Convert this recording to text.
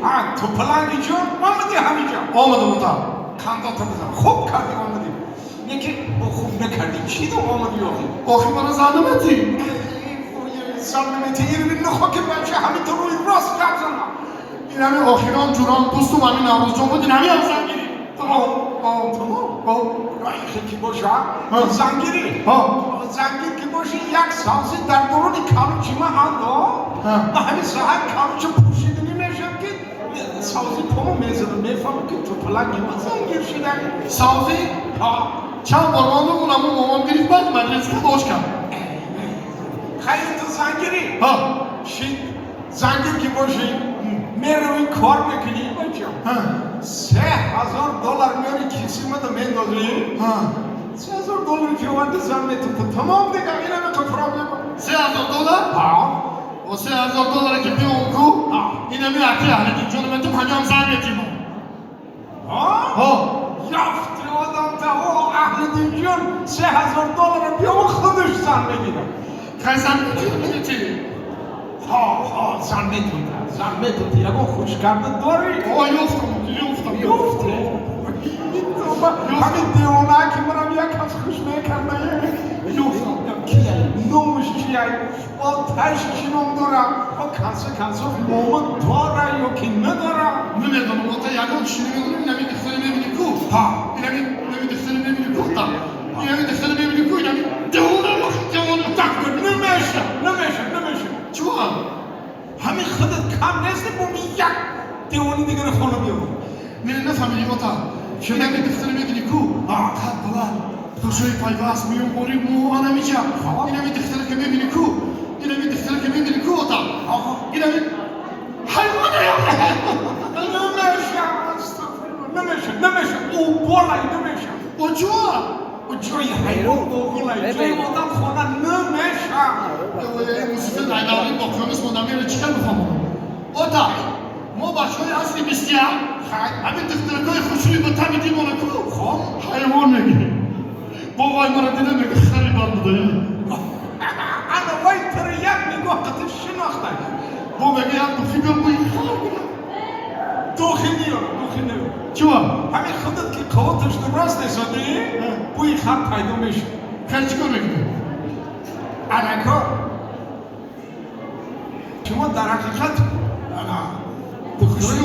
Ҳа, ту паланги ҷон, омадӣ ҳамиҷо? Омадам, ота. Қандота бизан, хуб кардӣ омадӣ. Не ки бо хуб накардӣ, чӣ ду омадӣ охи? Охи, мана зан наметӣ. Зан наметӣ, ин нахо ки бача ҳамин ту рӯи рост гап занам. Ин ҳами охирон ҷурон дӯстум ҳамин Наврӯзҷон буд, ин ҳами ҳам зан гирӣ. Тамом. Тамом. Ки боша, зангирӣ. Ҳа. Зангир ки боши, як савзи дар дуруни калучи ма андо. Ба ҳамин соат калуча пӯшида намешам, ки савзи помо мезадам, мефаҳмам, ки ту паланги ма зангир шуда. Савзи? Ҳа. Чанд бор мондум, унаму момон гирифт, баъд маҷлиска дош кард. Хайр, ту зангирӣ. Ҳа. Ши зангир ки бошӣ, меравӣ, кор мекунӣ, бача. Ҳа. $3000 меори, киси мада мендозӣ. Ҳа. $3000 ки оварди, зан мету, тамом, дига инаме то проблема. $3000? Ҳа. О, $3000 ки биём ку, инами аки Аҳлидинҷону метум, ҳамиам зан метимон. Ҳа. Ҳо. Ёфти одам та о Аҳлидинҷон $3000 биём, худаш зан мегирад. Хай, зан мети? Ҳа, зан метунта, зан метунта. Ягон хуш карда дорӣ? О, ёфтам, ёфтам. Ёфти? Ҳамин девона ки манам як кас хуш мекарда. Ёфтам. Кия? Номаш чия? Оташ чӣ ном дора? О, конце концов, мома дора ё ки надора? Намедонам, ота, ягон чӣ намедонам. Инами духтаре мебини ку? Ҳа. Инами духтаре мебини ку, та? Инами духтаре мебини ку? Инами девона, девона. Так, намеша, намеша, намеша. Чуа? Ҳамин худат кам нести, буми як девони дигари хона биёр. Не, нафаҳмидӣ, ота. Инами духтаре мебини ку? Ҳа. Қад баланд, хушои пайваст, меёмбори мо анамиҷа. Инами духтаре ки мебини ку? Инами духтаре ки мебини ку, ота? Инами ҳайвона. Намеша, астағфируллоҳ, намеша, намеша, ӯ болай намеша. О, чуа? Ҷои ҳайвон боғулай, ҷои одам хона намеша. Мусифи айдаври бо қиёмис монда мера, чӣ кар бифаҳмонам? Ота, мо бачаҳои асри 21 ҳамин духтаракҳои хушрӯи ба таби димона ку, Хоб. ҳайвон мегирем. Бо вай мара дида мега, хари банд буда. Ана вай тара як нигоҳ қати шинохтай. Бо мега, як духи биёр, бо хар буда. Духи меёрам, духи намеёрам. Чуа? Ҳамин худат ки қавоташ рост несодӣ, бӯи хар пайдо мешуд. Хай, чӣ кор мекунӣ? Анако шумо дар ҳақиқат ана духтарои